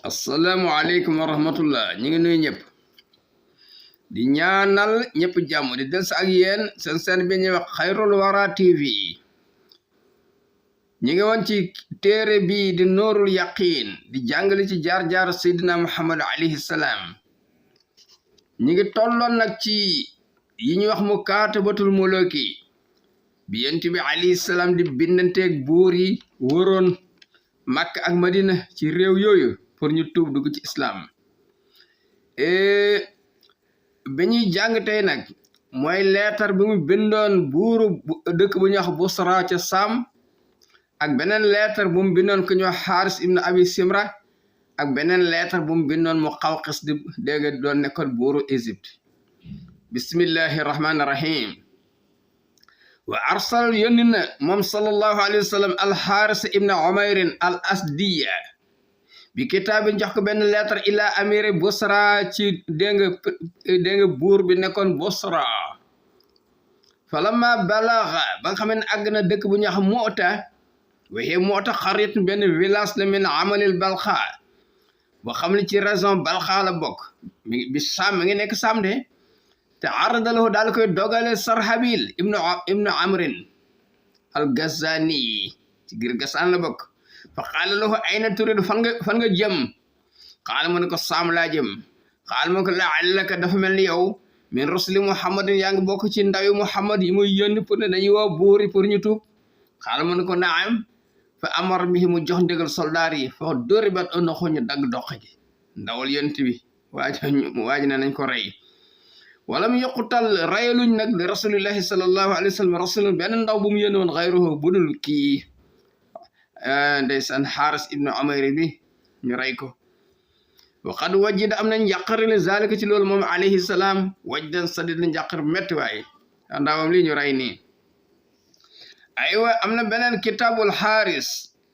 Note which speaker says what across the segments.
Speaker 1: asalaamaaleykum wa rahmatullah ñu ngi nuyu ñëpp di ñaanal ñëpp jàmm di des ak yéen seen bi ñuy wax Xayrul Wara TV ñu ngi woon ci téere bi di Nuurul Yaqiin di jàngale ci jaar-jaar Seydina Muhammad alayhi salaam ñu ngi tolloon nag ci yi ñuy wax mukaatabatul muluki bi yonent bi alayhi salaam di bindanteeg buur yi wëroon Makka ak Madina ci réew yooyu pour ñu tuub dugg ci islam bi ñuy jàng tey nag mooy leetar bi mu bindoon buuru dëkk bu ñuy wax Busra ca Saam ak beneen leetar bu mu bindoon ku ñuy wax Xaaris ibn Abi Simra ak beneen leetar bu mu bindoon Muqawqis di dégg doon nekkoon buuru Égypte bismillahi rahmaani rahim wa arsal yónni na moom sallallahu alayhi wa sallam alxaaris ibn umayrin al asdiya bi kitaabin jox ko benn lettre ila amiri Busra ci dégg nga buur bi nekkoon Busra falamma balaga ba nga xam ne àgg na dëkk bu ñuy wax Mu'ta waxee Mu'ta xarit benn village la min amalil Balxa boo xam ne ci région Balxa la bokk bi Saam mi ngi nekk Saam de te aradalahu daal koy dogale Sarhabil ibnu amrin al Gazani ci giir Gasaan la bokk fa qaala lahu ayna turid fan nga jëm qaala mu ne ko Saam laa jëm qaala mu ne ko la'allaka dafa mel ni yow min rusuli Muhammadin yaa ngi bokk ci ndawi Muhammad yi muy yónni pour ne dañuy woo buuri pour ñu tuub qaala mu ne ko naam fa amar bihi mu jox ndigal soldaar yi fa duribat unuqu ñu dagg doq gi ndawal yonent bi waaj na nañ ko rey walam yoqutal rayaluñ nag li rasulillahi sallallahu alayhi wa sallam rasulun benn ndaw bu mu yónni woon xayruhu budul kii ndeysaan Xaaris ibnu Umayr bi ñu rey ko wa qad wajida am nañ njàqare li zalika ci loolu moom alayhi salaam wajdan sadid na njàqar bu metti waaye ndawam lii ñu rey nii aywa am na beneen kitaabul Xaaris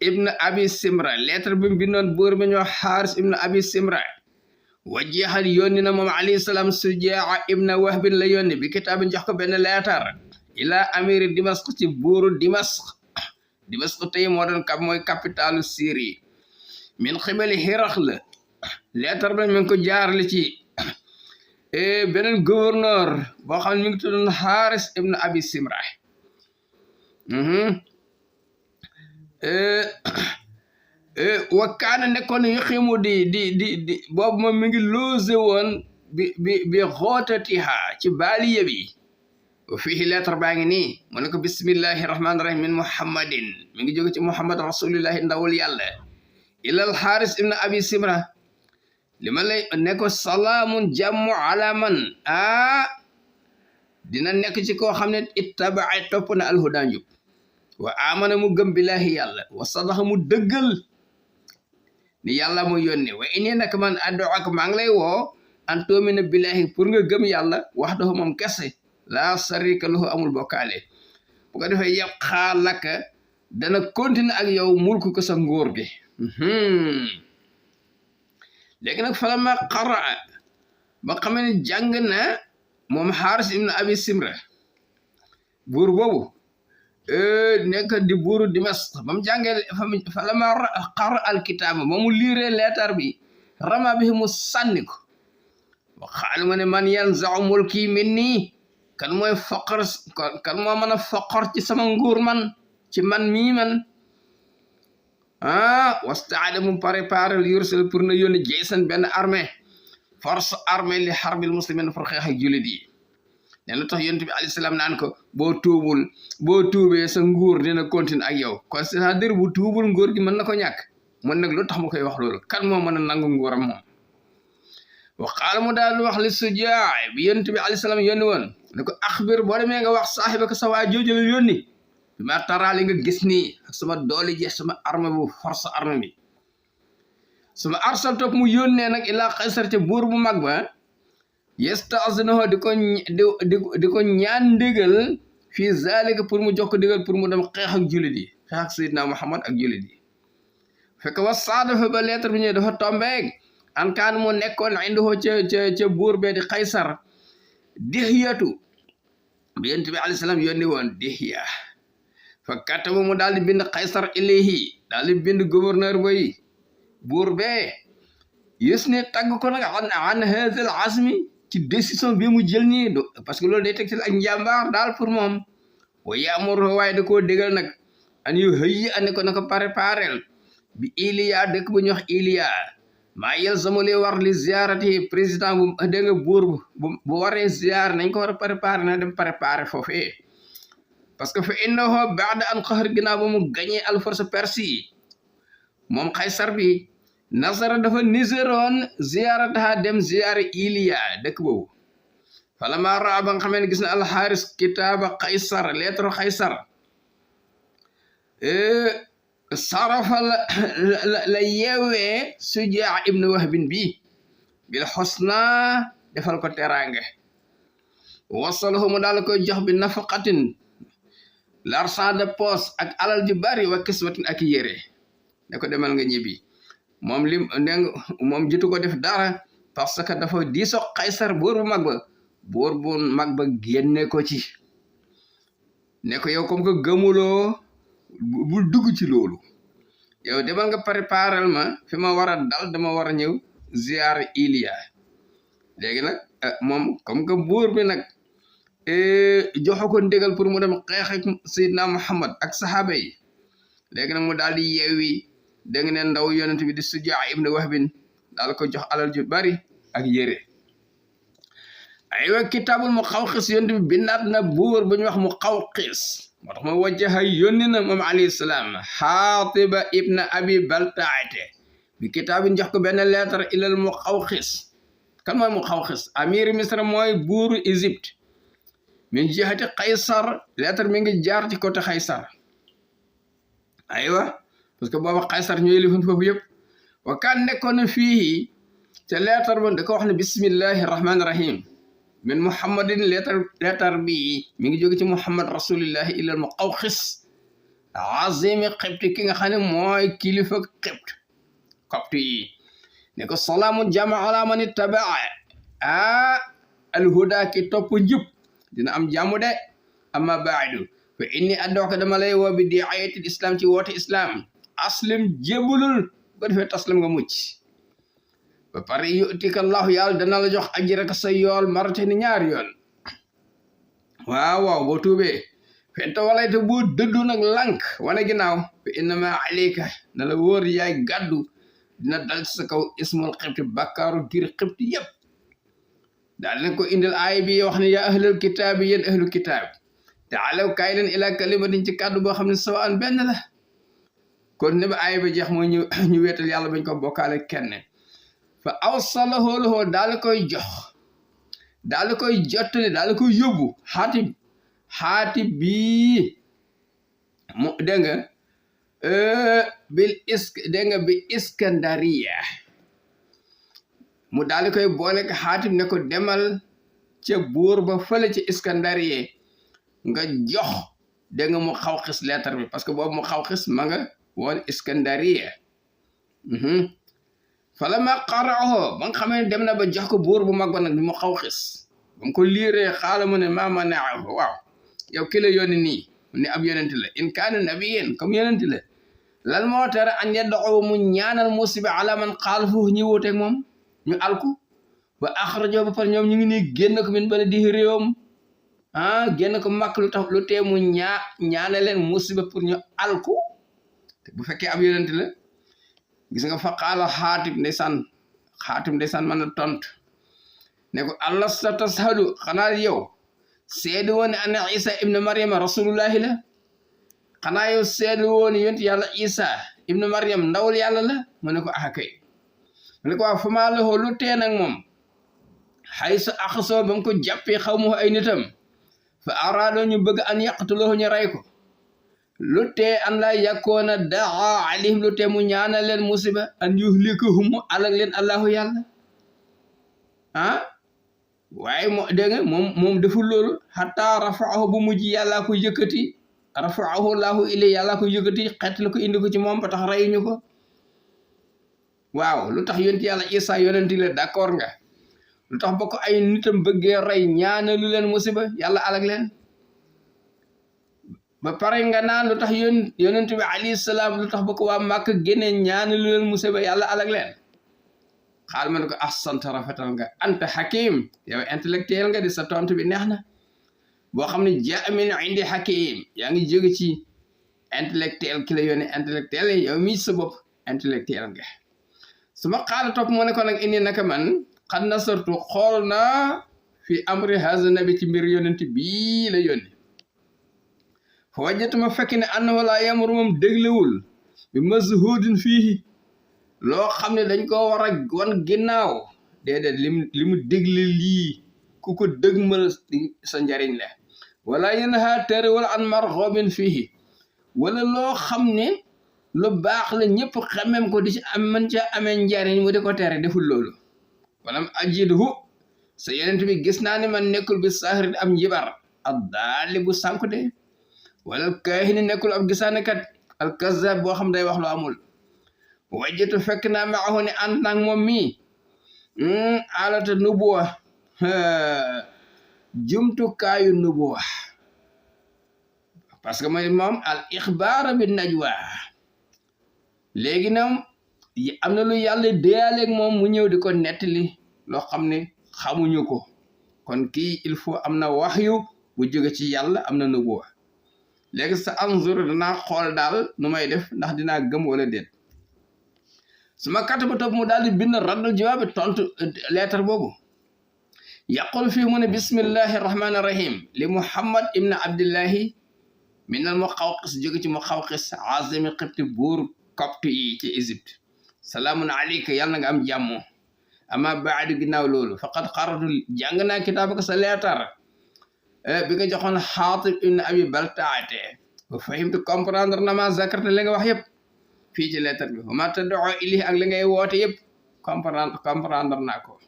Speaker 1: ibnu Abi Simra lettre bi mu bindoon buur bi ñoo Xaaris ibnu Abi Simra wajjahal yónni na moom alayhi salaam Sujaa ibna Wahbin la yónni bi kitaabin jox ko benn leetar ila amiri Dimask ci buuru Dimask tey moo doon mooy capitalu Syrie min xibali Hiraql leetar ba mi ngi ko jaarale ci beneen gouverneur boo xam ne mi ngi tuddoon Xaaris ibna Abi Simra wa kaana nekkoon yuqimu di boobu moom mi ngi loose woon bi xootatiha ci baaliya bi wa fihi lettre baa ngi nii mu ne ko bismillahi rahmaani rahim min muhammadin mi ngi jóge ci muhammad rasulillahi ndawul yàlla ilal Xaaris ibn Abi Simra li ma lay ne ko salaamun jàmmu ala man dina nekk ci koo xam ne ittabaa topp na alhuda njub wa amana mu gëm billahi yàlla wa sadaqa mu dëggal ni yàlla mu yónni wa inni nag man addu ak maa ngi lay woo an tu'mina billahi pour nga gëm yàlla wahdahu moom kese laa sharika lahu amul bokkaale bu ko defee yëpp xaalaka dana continuer ak yow mulku ko sa nguur gi léegi nag falamma qaraa ba xam ne jàng na moom Xaaris ibn Abi Simra buur boobu nekk di buuru Dimask ba mu jàngee falamma qara alkitaaba ba mu liiree leetar bi rama bi mu sànni ko wa qaala mu ne man yanza'u mulki minni kan mooy foqor kan moo mën a foqor ci sama nguur man ci man mii man wastaada mu préparé yursal pour na yónni jaysan benn armée force armée li harbil muslimin pour xeex ak jullit yi len tax yonent bi alayhi salaam naan ko boo tuubee sa nguur dina continue ak yow kon c'est-à-dire bu tuubul nguur gi mën na ko ñàkk mën nag lu tax mu koy wax loolu kan moo mën a nangu nguuram moom wa qaala mu daal wax li Sujaa bi yonent bi alayhi salaam yónni woon ne ko axbir boo demee nga wax saaxibaka sa waa jooju la yónni bi ma taraali nga gis nii ak sama doole ji sama armée bu force armée bi sama arsal topp mu yónnee nag ilaa Qaysar ca buur bu mag ba yasta'zinuhu di ko ñaan ndigal fii zalika pour mu jox ko ndigal pour mu dem xeex ak jullit yi xeex ak Seydina Muhammad ak jullit yi fekk wa saadafa ba lettre bi ñëw dafa tombeeg an kaan mu nekkoon indahu ca buur bee di Qaysar Dihyatu bi yonent bi alayhi salaam yónni woon Dihya fa kataba mu daal di bind Qaysar ilayhi daal di bind gouverneur boy buur bee yées ne tagg ko nag an hadha al azmi ci décision bi mu jël nii parce que loolu day tegtal ak njàmbaar daal pour moom wa yaamuru waaye da koo dégal nag an yu hëyyi ane ko na ko préparel bi Iliya dëkk bu ñuy wax Iliya maa yalzamu li war li ziarati président bu dégg nga buur bu waree ziar nañ ko war a préparer na dem préparer foofee parce que fa innahu ba'da an qahr ginnaaw ba mu gañee al force persi moom Qaysar bi nasara dafa niseroon ziarataha dem ziare Iliya dëkk boobu falama raa ba nga xamee ne gis na alxaaris kitaaba Qaysar lettre Qaysar sarafa la yeewee Sujaa ibn Wahbin bi bil xusna defal ko teraange wasalahu mu daal koy jox bi nafaqatin l'argent de poche ak alal ju bari wa kiswatin ak yére ne ko demal nga ñibbi moom moom jitu ko def dara parce que dafa diisoo Qaysar buur bu mag ba génne ko ci ne ko yow comme que gëmuloo bul dugg ci loolu yow demal nga préparer ma fi ma war a dal dama war a ñëw ziar Iliya léegi nag moom comme que buur bi nag joxe ko ndigal pour mu dem xeex ak Seydina Muhammad ak saxaaba yi léegi nag mu daal di yeewi da nga ne ndaw yonent bi di Sujaa ibn Wahbin daal ko jox alal ju bari ak yére aywa kitaabul Muqawqis yonent bi bindaat na buur bu ñu wax Muqawqis moo tax ma wajjaha yónni na moom alayhi salaam Xaatiba ibn Abi Baltaate bi kitaabin jox ko benn lettre ilal Muqawqis kan mooy Muqawqis amir Misra mooy buuru Égypte min jihati Qaysar lettre mi ngi jaar ci côté Qaysar aywa parce que booba Qaysar ñooy lifun foofu yëpp wa kan nekkoon na fii ca lettre ba da ko wax ne bismillahi rahmaani rahim min muhammadin lettre bi mi ngi jóge ci muhammad rasulillahi ilal Muqawqis azimi xibti ki nga xam ne mooy kilifa xibti yi ne ko salaamu jama ala man ittabaa alhuda ki topp njub dina am jàmm de amma baadu fa inni addooka dama lay woo bi di ayatil islam ci woote islam aslim jébulul ko defee taslim nga mucc ba pare yu'tika allahu yàlla dana la jox ajraka sa yool marate ni ñaari yoon waaw boo tuubee fenta walayte boo dëddu nag lànk wane ginnaaw fa innama alayka na la wóor yaay gàddu dina dal sa kaw ismul xibti bakkaaru gir xibti yépp daal leen ko indil aay bi wax ne yaa ahlul kitaab yéen ahlul kitaab taalaw kaay leen ila kalimatin ci kàddu boo xam ne sawaan benn la kon ne ba aay bi jeex mooy ñu weetal yàlla bañ ko bokkaale kenn fa awsalahu lahu daal koy jox daal koy jottali daal koy yóbbu xaatib bii mu dégg nga bi Iskandariya mu daal koy boole ko xaatib ne ko demal ca buur ba fële ci Iskandariya nga jox dégg nga Muqawqis lettre bi parce que boobu Muqawqis ma nga woon Iskandariya falamma qara'ahu ba nga xamee ne dem na ba jox ko buur bu mag ba nag bi Muqawqis ba mu ko liiree xaala mu ne maa mana'ahu waaw yow ki la yónni nii ne ab yonent la in kaana nabiyyan comme yonent la lan moo tere an yad'u mu ñaanal musiba ala man xaalafahu ñi wuuteeg moom ñu alku ba axrajoo ba pare ñoom ñu ngi nii génn ko min baladihi réewam génn ko màkk lu tax lu tee mu ñaane leen musiba pour ñu alku te bu fekkee ab yonent la gis nga fa qaala xaatib ndeysaan mën a tontu ne ko alasta tashadu xanaa yow seede woon ne anna isa ibnu maryama rasulullahi la xanaa yow seede woon yonent yàlla isa ibnu maryam ndawul yàlla la mu ne ko kay mu ne ko waaw fa maa lahu lu tee nag moom xay sa axasoo ba mu ko jàppee xaw ma ay nitam fa araadoo ñu bëgg an yaqtuloo ñu rey ko lu tee an laa yakkoona daa alayhim lu tee mu ñaanal leen musiba an yuhlikahum mu alag leen allahu yàlla waaye dégg nga moom deful loolu xataa rafaahu bu mujj yàllaa ko yëkkati rafaahu laahu ilay yàllaa ko yëkkati xet la ko indi ko ci moom ba tax reyuñu ko waaw lu tax yonent yàlla isa yonent la d'accord nga lu tax ba ko ay nitam bëggee rey ñaanalu leen musiba yàlla alag leen ba pare nga naan lu tax yonent bi alayhi salaam lu tax ba ko waa Màkka génne ñaanalu leen musiba yàlla alag leen xaal ma ne ko ahsanta rafetal nga anta hakim yow intellectuel nga di sa tontu bi neex na boo xam ne jaa min indi hakim yaa ngi jóge ci intellectuel ki la yónni intellectuel yow mii sa bopp intellectuel nga su ma xaala topp mu ne ko nag indi naka man xad nasartu xool naa fi amri haza nabi ci mbir yónnent bii la yónni fa wajjatuma fekk ne annahu laa yamuru moom déglewul bi mazhudin fii loo xam ne dañ ko war a wan ginnaaw déedéet li mu dégle lii ku ko dëgmal sa njariñ la wala yanha tere wala an marghabin fii wala loo xam ne lu baax la ñëpp xamem ko di ci am man ca amee njariñ mu di ko tere deful loolu walam ajidhu sa yenent bi gis naa ne man nekkul bi saahirit am njibar ad daali bu sànku de wala kaahini nekkul ab gisaanekat al kazzab boo xam day wax lu amul wajjatu fekk naa maahu ne ànd naag moom mii alata nubuwa jumtukaayu nubuwa parce que mooy moom al ixbaara bi najwa léegi nag am na lu yàlla déyaaleeg moom mu ñëw di ko nettali loo xam ne xamuñu ko kon kii il faut am na waxyu bu jóge ci yàlla am na nubuwa léegi sa anzur danaa xool daal nu may def ndax dinaa gëm wala déet su ma kataba topp mu daal di bind raddul jawaabi tontu lettre boobu yaqul fii mu ne bismillahi rahmaani rahim li muhammad ibn abdillahi minal Muqawqis jóge ci Muqawqis azimi xibti buur copte yi ci Égypte salaamun aleyka yàlla na nga am jàmm ama baadu ginnaaw loolu faqad qaratu jàng naa kitaabaka sa leetar bi nga joxoon Xaatib ibn Abi Baltaate ba fahimtu comprendre na ma zakarta li nga wax yëpp fii ci leetar bi wa ma tad'u ilayhi ak li ngay woote yëpp comprendre naa ko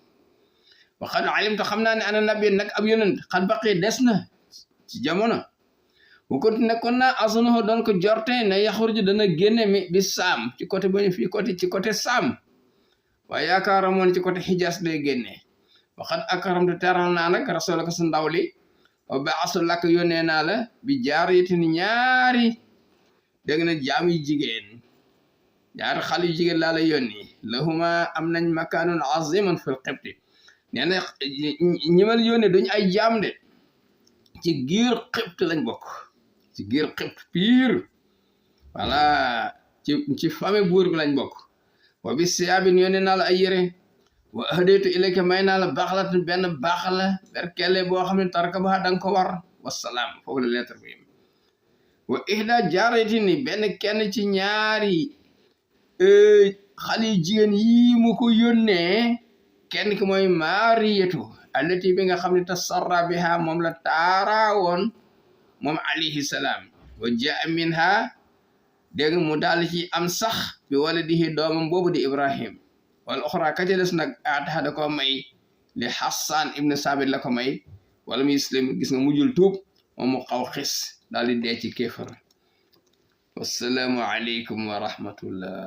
Speaker 1: wa qad alimtu xam naa ne ana nabi nag ab yonent xad baqi des na ci jamono bu ko nekkoon naa asunahu doon ko jorte ne yaxruju dana génne mi bi saam ci côté ba fii ci côté saam waaye yaakaaramoon ci côté Hijaas lay génne waxat akaramtu teral naa nag rasulaka sa ndaw li wa baasu lakk yónnee naa la bi jaariyatin ñaari dégg na jaam yu jigéen ñaari xale yu jigéen laa la yónni lahuma am nañ makaanun aziman fil qibti nee na ñi ma yónnee duñ ay jaam de ci giir xibt lañ bokk ci giir xibt piir voilà ci famille buur bi lañ bokk wa bi siyaabin yónnee naa la ay yére wa hadaytu ilayka may naa la baaxlat benn baax la berkele boo xam ne tarka ba danga ko war wasalaam foofu la lettre bi wa ihda jaarati ni benn kenn ci ñaari xale yu jigéen yi mu ko yónnee kenn ki mooy Maariyatu allati bi nga xam ne tasarra biha moom la taaraawoon moom alayhi salaam wa jaa minha dégg mu daal ci am sax bi waladihi doomam boobu di Ibrahim wala oxra ka ca des nag ataxa da ko may li Hassan ibn Sabit la ko may wala mu muslim gis nga mujjul tuub moom mu xaw xis daal di dee ci kéefar wassalaamu aleykum wa rahmatullah